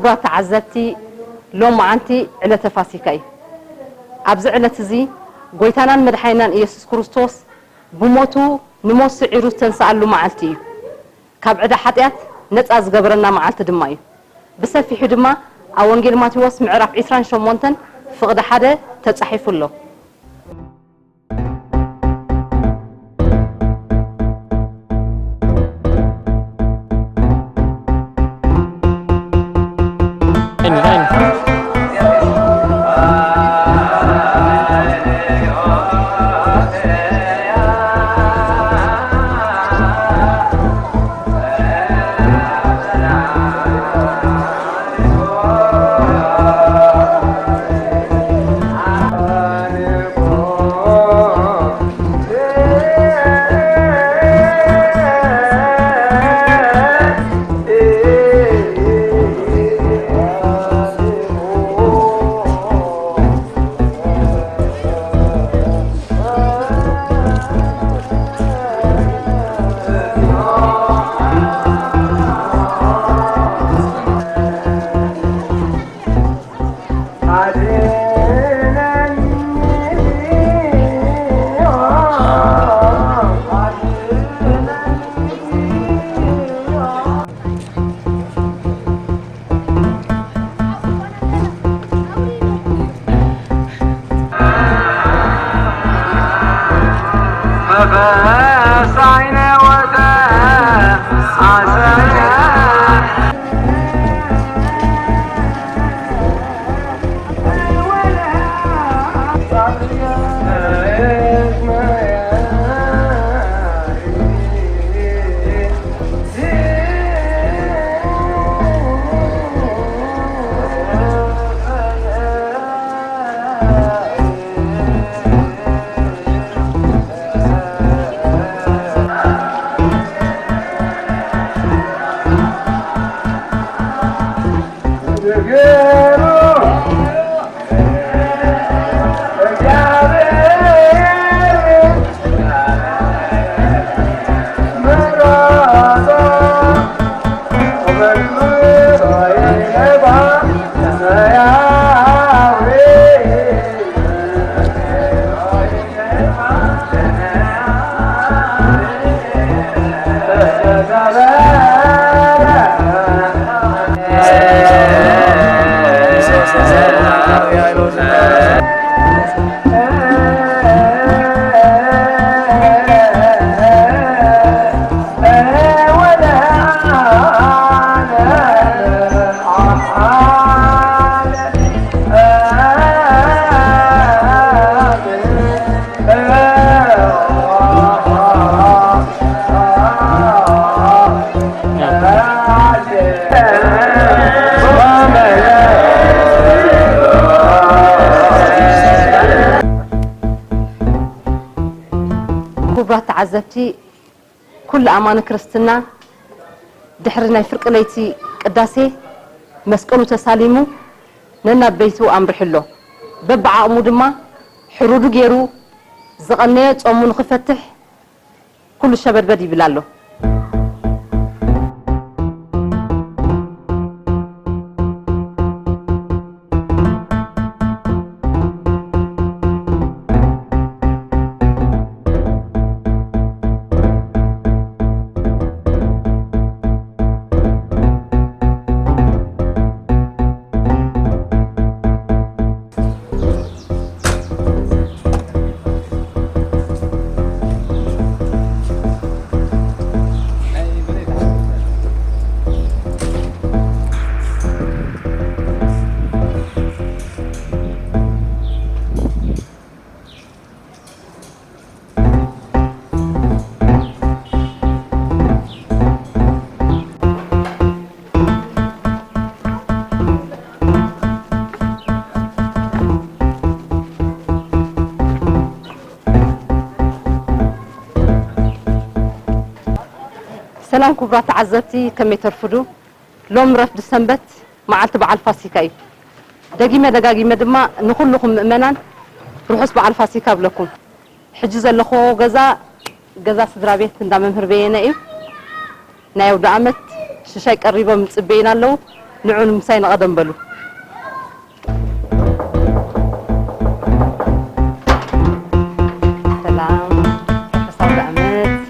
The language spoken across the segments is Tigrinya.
ክቡራት ተዓዘብቲ፣ ሎማዓንቲ ዕለተ ፋሲካ እዩ። ኣብዚ ዕለት እዚ ጎይታናን መድሓኒናን ኢየሱስ ክርስቶስ ብሞቱ ንሞት ስዒሩ ዝተንስኣሉ መዓልቲ እዩ። ካብ ዕዳ ሓጢኣት ነጻ ዝገበረና መዓልቲ ድማ እዩ። ብሰፊሑ ድማ ኣብ ወንጌል ማቴዎስ ምዕራፍ ዕስራን ሸሞንተን ፍቕዲ ሓደ ተጻሒፉ ኣሎ። ክቡራት ተዓዘብቲ፣ ኩሉ ኣማኒ ክርስትና ድሕሪ ናይ ፍርቂ ለይቲ ቅዳሴ መስቀሉ ተሳሊሙ ነናብ ቤቱ ኣምሪሑ ኣሎ። በብዓቕሙ ድማ ሕሩዱ ገይሩ ዝቐነየ ጾሙ ንኽፈትሕ ኩሉ ሸበድበድ ይብል ኣሎ። ሰላም ክቡራት ተዓዘብቲ፣ ከመይ ተርፍዱ? ሎም ረፍዲ ሰንበት መዓልቲ በዓል ፋሲካ እዩ። ደጊመ ደጋጊመ ድማ ንኹልኹም ምእመናን ርሑስ በዓል ፋሲካ እብለኩም። ሕጂ ዘለኹዎ ገዛ፣ ገዛ ስድራ ቤት እንዳ መምህር በየነ እዩ። ናይ ኣውደ ዓመት ሽሻይ ቀሪቦም ይጽበዩና ኣለዉ። ንዑ ንምሳይ ንቐደም በሉ። ሰላም፣ ርሑስ ኣውደ ዓመት።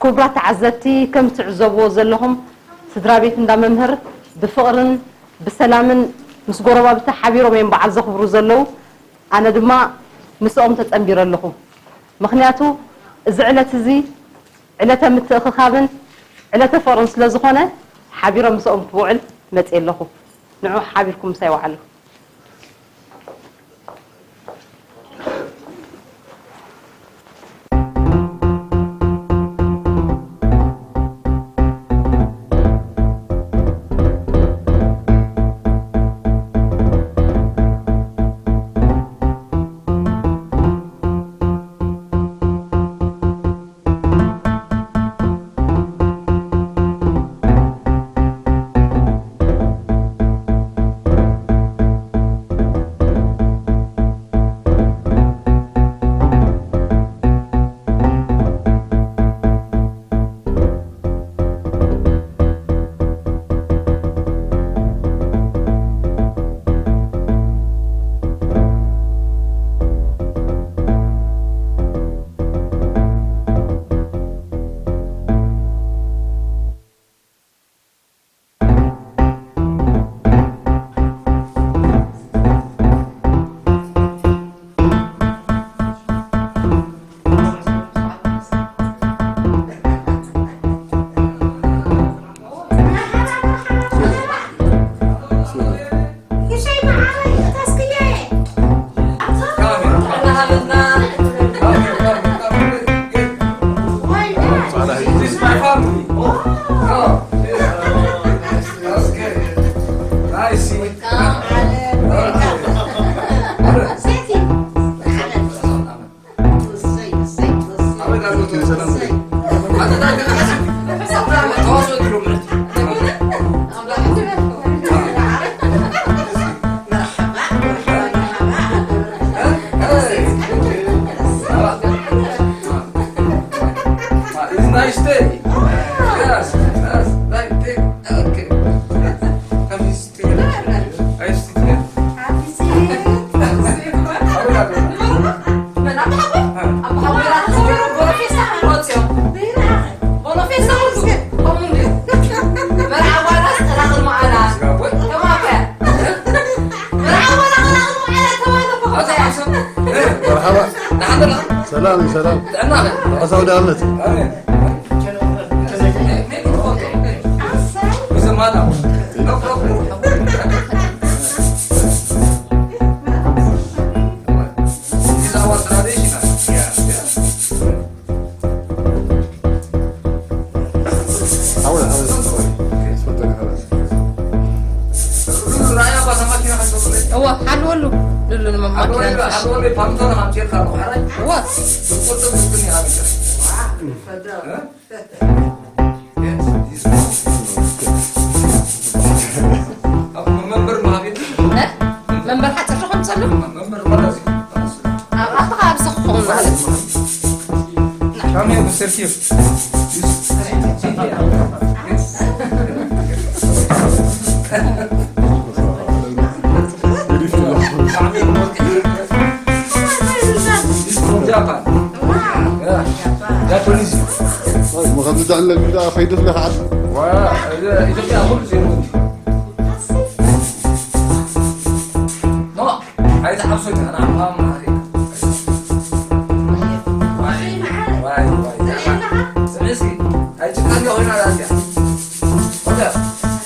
ክቡራት ተዓዘብቲ፣ ከም ትዕዘብዎ ዘለኹም፣ ስድራ ቤት እንዳ መምህር ብፍቕርን ብሰላምን ምስ ጎረባብቲ ሓቢሮም እዮም በዓል ዘኽብሩ ዘለዉ። ኣነ ድማ ምስኦም ተጸንቢረ ኣለኹ። ምኽንያቱ፣ እዚ ዕለት እዚ ዕለተ ምትእኽኻብን ዕለተ ፍቕርን ስለ ዝኾነ፣ ሓቢረ ምስኦም ክውዕል መጽየ ኣለኹ። ንዑ ሓቢርኩም ምሳይ ወዓሉ። It's nice day. Yes, yes, like, take, okay. Have you seen it? Are you sitting here? Have you seen it? መርሓባ። ሰላም እዩ፣ ሰላም። ጥዕና ኸ? ርሑስ ኣውደ ዓመት። ኣሜን። It's our traditional. Yeah, yeah. حاول، حاول. اتفضل، خلاص. እወ፣ ሓልወሉ። ሉሉ ንመማኪና ንፈሽ። እወ። እ? መንበር ሓፂር ዶ ከምፀሉ? ኣብ ኣፍኻ ኣብዚ ክኸውን ማለት እዩ። Japan. Yeah. Japanese. Ay, ma kan da Allah gida fa idus la had. Wa, ida ida ya hul zero. No, I have so na na ma ma. Why? Why? Why? Seriously, I just can't go in. Hold up.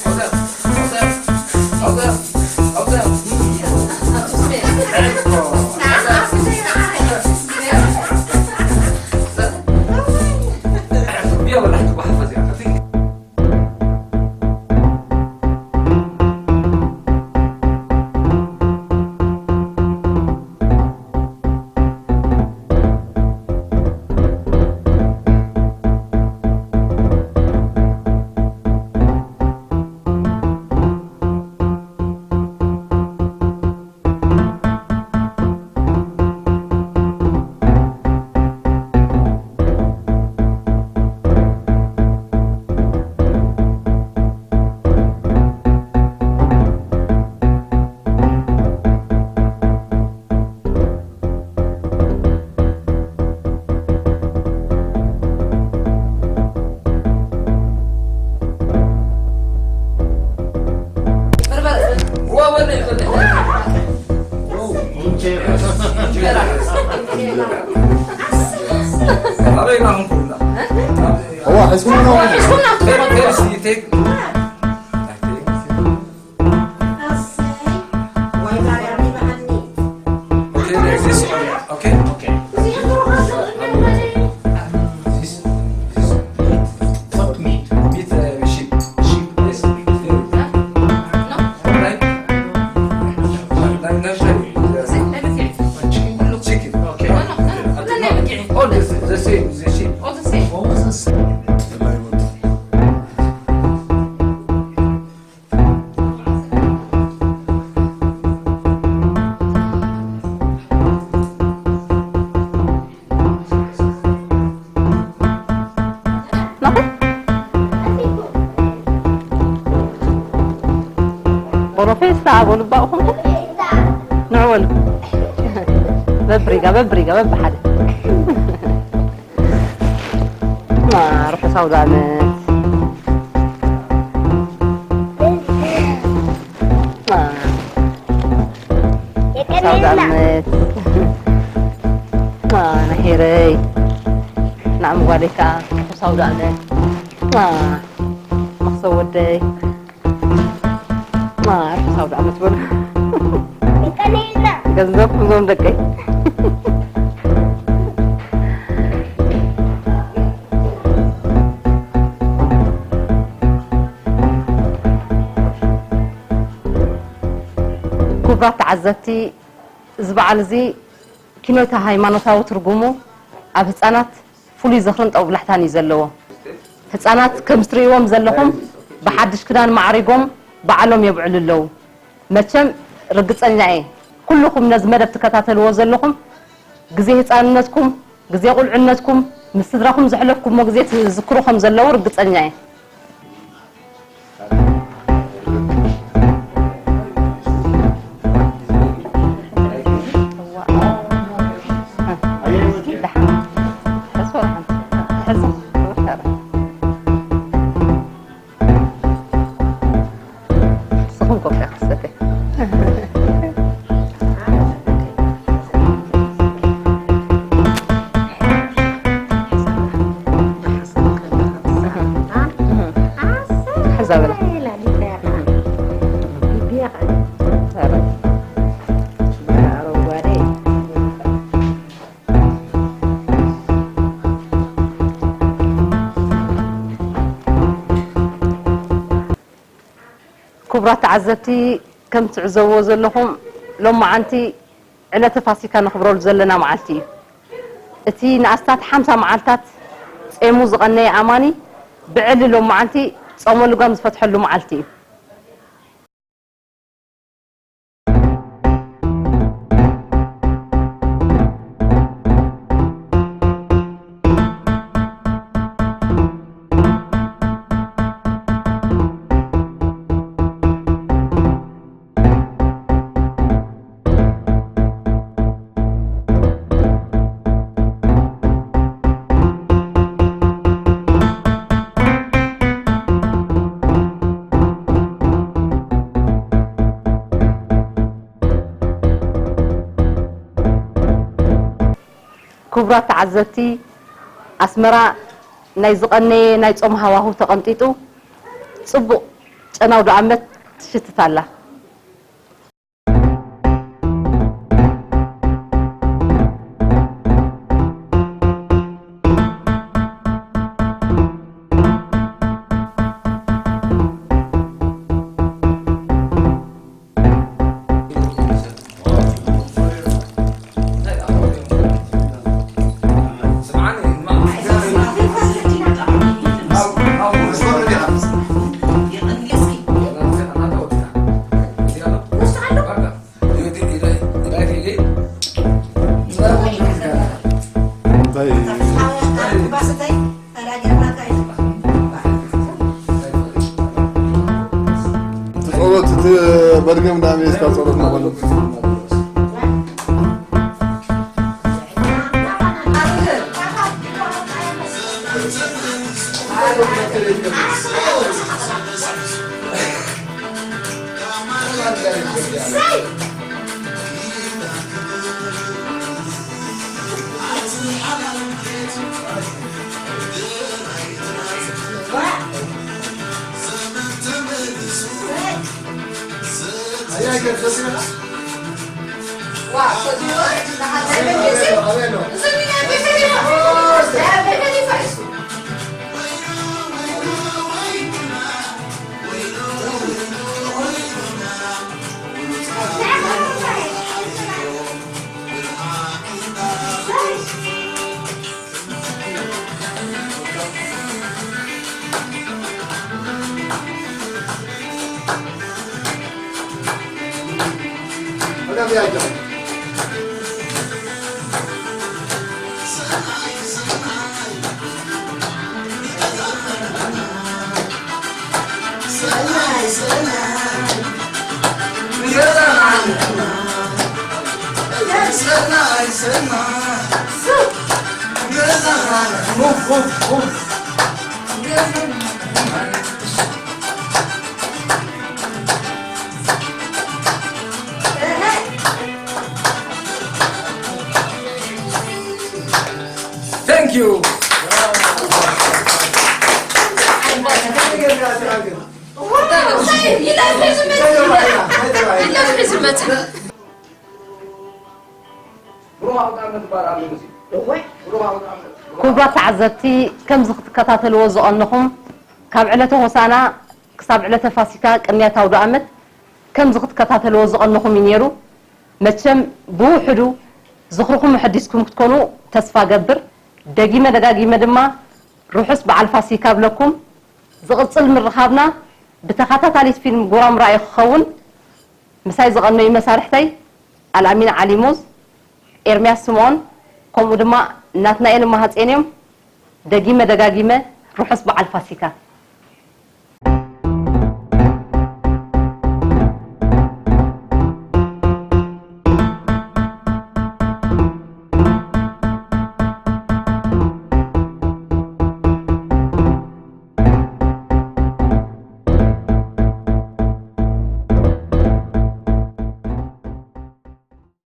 Hold up. Hold up. Hold up. Hold up. እዋ፣ ሒዝኩም ነው። ሒዝኩም ነው። Very, very sweet. Take. Okay, there's this one. Okay, okay. This, this meat, meat, uh, sheep, sheep. Yes. Right? Chicken. Okay. All the, the same, the sheep. What was the same? ቦሮፌ ዝተኣበሉ ባእኹም ንዕወሉ በብሪጋ በብሪጋ በብሓደ ርሑስ ኣውዳመት ሳውዳመት ናሄረይ ናዕም ጓለይ ከዓ ርሑስ ኣውዳመት መክሰብ ወደይ ርሑስ ኣውዳመት በሉ ገንዘብ ዞም ደቀይ ክቡራት ተዓዘብቲ እዚ በዓል እዚ ኪኖተ ሃይማኖታዊ ትርጉሙ ኣብ ህፃናት ፍሉይ ዝኽርን ጠብላሕታን እዩ ዘለዎ። ህፃናት ከም ትርእይዎም ዘለኹም ብሓድሽ ክዳን ማዕሪጎም በዓሎም የብዕሉ ኣለዉ። መቸም ርግፀኛ እየ ኩልኹም ነዚ መደብ ትከታተልዎ ዘለኹም ግዜ ህፃንነትኩም ግዜ ቁልዕነትኩም ምስ ስድራኹም ዘሕለፍኩሞ ግዜ ትዝክሩ ከም ዘለዉ ርግፀኛ እየ። ክቡራት ተዓዘብቲ ከም ትዕዘብዎ ዘለኹም ሎማዓንቲ ዕለተ ፋሲካ ነኽብረሉ ዘለና መዓልቲ እዩ። እቲ ንኣስታት ሓምሳ መዓልታት ጼሙ ዝቐነየ ኣማኒ ብዕሊ ሎማዓንቲ ጾመ ልጓም ዝፈትሐሉ መዓልቲ እዩ። ክቡራት ተዓዘብቲ ኣስመራ ናይ ዝቐነየ ናይ ጾም ሃዋሁ ተቐንጢጡ ጽቡቕ ጨናው ዶኣመት ትሽትት ኣላ። ጸሎት እቲ መድገም ዳሜ ስካ ጸሎት ማለት Thank you. ክቡራት ተዓዘብቲ፣ ከምዚ ክትከታተልዎ ዝቐነኹም፣ ካብ ዕለተ ሆሳና ክሳብ ዕለተ ፋሲካ ቅንያት ኣውደ ኣመት ከምዚ ክትከታተልዎ ዝቐነኹም እዩ ነይሩ። መቸም ብውሕዱ ዝኽርኹም ኣሐዲስኩም ክትኮኑ ተስፋ ገብር። ደጊመ ደጋጊመ ድማ ርሑስ በዓል ፋሲካ እብለኩም። ዝቕጽል ምርኻብና ብተኸታታሊት ፊልም ጉራምራኢ ክኸውን። ምሳይ ዝቐነዩ መሳርሕተይ ኣልኣሚን ዓሊሙዝ፣ ኤርምያስ ስምኦን፣ ከምኡ ድማ ናትናኤል እማሃጼን እዮም። ደጊመ ደጋጊመ ርሑስ በዓል ፋሲካ።